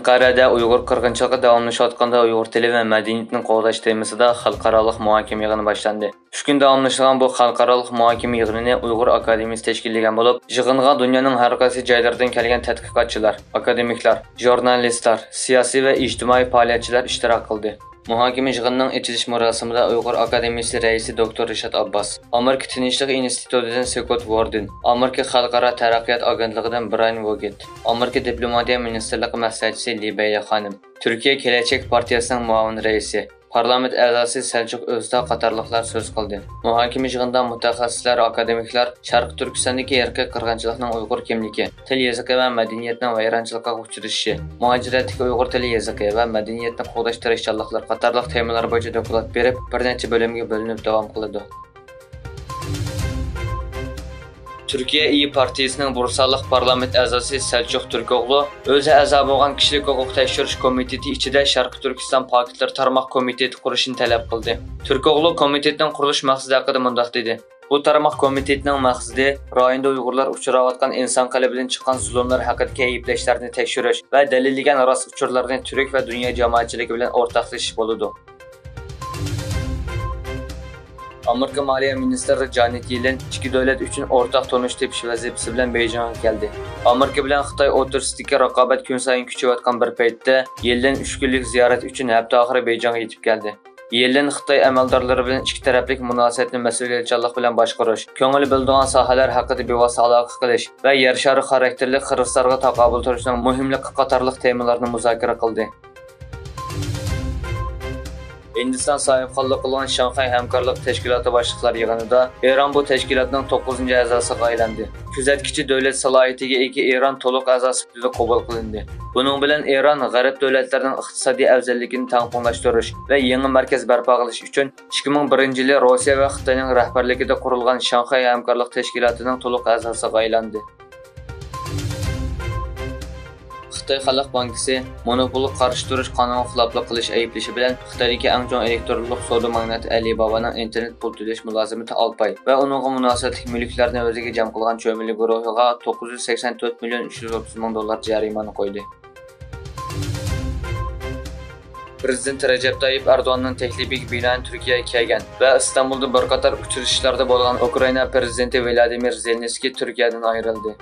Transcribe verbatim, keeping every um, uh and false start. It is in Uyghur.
قەرەدە ئۇيغۇر قىرغىنچىلىقى داۋاملىشىۋاتقاندا ئۇيغۇر تىلى ۋە مەدەنىيىتىنى قوغداش تېمىسىدا خەلقئارالىق مۇھاكىمە يىغىنى باشلاندى. ئۈچ كۈن داۋاملىشىدىغان بۇ خەلقئارالىق مۇھاكىمە يىغىنىنى ئۇيغۇر ئاكادېمىيىسى تەشكىللىگەن بولۇپ، يىغىنغا دۇنيانىڭ ھەر قايسى جايلىرىدىن كەلگەن تەتقىقاتچىلار، ئاكادېمىكلار، ژۇرنالىستلار، سىياسىي ۋە ئىجتىمائىي پائالىيەتچىلەر ئىشتىراك قىلدى. مۇھاكىمە يىغىنىنىڭ ئېچىلىش مۇراسىمىدا ئۇيغۇر ئاكادېمىيىسى رەئىسى دوكتور رىشات ئابباس، ئامېرىكا تىنچلىق ئىنستىتۇتىدىن سكوت ۋوردېن، ئامېرىكا خەلقئارا تەرەققىيات ئاگېنتلىقىدىن برايان ۋوگېت، ئامېرىكا دىپلوماتىيە مىنىستىرلىقى مەسلىھەتچىسى لىبەييە خانىم، تۈركىيە كېلەچەك پارتىيەسىنىڭ مۇئاۋىن رەئىسى، پارلامېنت ئەزاسى سەلچۇق ئۆزدا قاتارلىقلار سۆز قىلدى. مۇھاكىمە يىغىنىدا مۇتەخەسسىسلەر، ئاكادېمىكلار شەرقىي تۈركىستاندىكى ئىرقىي قىرغىنچىلىقنىڭ ئۇيغۇر كىملىكى، تىل يېزىقى ۋە مەدەنىيەتنىڭ ۋەيرانچىلىققا ئۇچرىشىشى، مۇھاجىرەتتىكى ئۇيغۇر تىلى يېزىقى ۋە مەدەنىيەتنى قوغداش تىرىشچانلىقلىرى قاتارلىق تېمىلار بويىچە دوكلات بېرىپ، بىر نەچچە بۆلۈمگە بۆلۈنۈپ داۋام قىلىدۇ. تۈركىيە ئىيى پارتىيىسىنىڭ بۇرسالىق پارلامېنت ئەزاسى سەلچۇق تۈركوغلۇ ئۆزى ئەزا بولغان كىشىلىك ھوقۇق تەكشۈرۈش كومىتېتى ئىچىدە شەرقىي تۈركىستان پاكىتلىرى تارماق كومىتېتى قۇرۇشنى تەلەپ قىلدى. تۈركوغلۇ كومىتېتنىڭ قۇرۇلۇش مەقسىتى ھەققىدە مۇنداق دېدى: بۇ تارماق كومىتېتىنىڭ مەقسىتى رايوندا ئۇيغۇرلار ئۇچراۋاتقان ئىنسان قېلى بىلەن چىققان زۇلۇملار ھەققىدىكى ئەيىبلەشلەرنى تەكشۈرۈش ۋە دەلىللىگەن راست ئۇچۇرلارنى تۈرك ۋە دۇنيا جامائەتچىلىكى بىلەن ئورتاقلىشىش بولىدۇ. ئامېرىكا مالىيە مىنىستىرى جانېت يېللېن ئىككى دۆلەت ئۈچۈن ئورتاق تونۇش تېپىش ۋەزىپىسى بىلەن بېيجىڭغا كەلدى. ئامېرىكا بىلەن خىتاي ئوتتۇرىسىدىكى رىقابەت كۈنسايىن كۈچىيىۋاتقان بىر پەيتتە، يېللېن ئۈچ كۈنلۈك زىيارەت ئۈچۈن ھەپتە ئاخىرى بېيجىڭغا يېتىپ كەلدى. يېللېن خىتاي ئەمەلدارلىرى بىلەن ئىككى تەرەپلىك مۇناسىۋەتنى مەسئۇلىيەتچانلىق بىلەن باشقۇرۇش، كۆڭۈل بۆلىدىغان ساھەلەر ھەققىدە بىۋاسىتە ئالاقە قىلىش ۋە يەر شارى خاراكتېرلىك خىرىسلارغا تاقابىل تۇرۇشنىڭ مۇھىملىقى قاتارلىق تېمىلارنى مۇزاكىرە قىلدى. ھىندىستان ساھىبخانلىق قىلغان شاڭخەي ھەمكارلىق تەشكىلاتى باشلىقلار يىغىنىدا ئىران بۇ تەشكىلاتنىڭ توققۇزىنچى ئەزاسىغا ئايلاندى. كۆزەتكۈچى دۆلەت سالاھىيىتىگە ئىگە ئىران تولۇق ئەزا سۈپىتىدە قوبۇل قىلىندى. بۇنىڭ بىلەن ئىران غەرب دۆلەتلىرىنىڭ ئىقتىسادىي ئەۋزەللىكىنى تەڭپۇڭلاشتۇرۇش ۋە يېڭى مەركەز بەرپا قىلىش ئۈچۈن ئىككى مىڭ بىرىنچى يىلى روسىيە ۋە خىتاينىڭ رەھبەرلىكىدە قۇرۇلغان شاڭخەي ھەمكارلىق تەشكىلاتىنىڭ تولۇق ئەزاسىغا ئايلاندى. خىتاي خەلق بانكىسى مونوپولغا قارشى تۇرۇش قانۇنىغا خىلاپلىق قىلىش ئەيىبلىشى بىلەن خىتايدىكى ئەڭ چوڭ ئېلېكترونلۇق سودا ماگناتى ئەلى بابانىڭ ئىنتېرنېت پۇل تۆلەش مۇلازىمىتى ئالپاي ۋە ئۇنىڭغا مۇناسىۋەتلىك مۈلۈكلەرنى ئۆزىگە جەم قىلغان چۆمۈلە گۇرۇھىغا توققۇز يۈز سەكسەن تۆت مىليون ئۈچ يۈز ئوتتۇز مىڭ دوللار جەرىمانە قويدى. پىرېزىدېنت رەجەپ تايىپ ئەردوغاننىڭ تەكلىپىگە بىنائەن تۈركىيەگە كەلگەن ۋە ئىستانبۇلدا بىر قاتار ئۇچرىشىشلاردا بولغان ئۇكرائىنا پىرېزىدېنتى ۋلادىمىر زېلېنسكىي تۈركىيەدىن ئايرىلدى.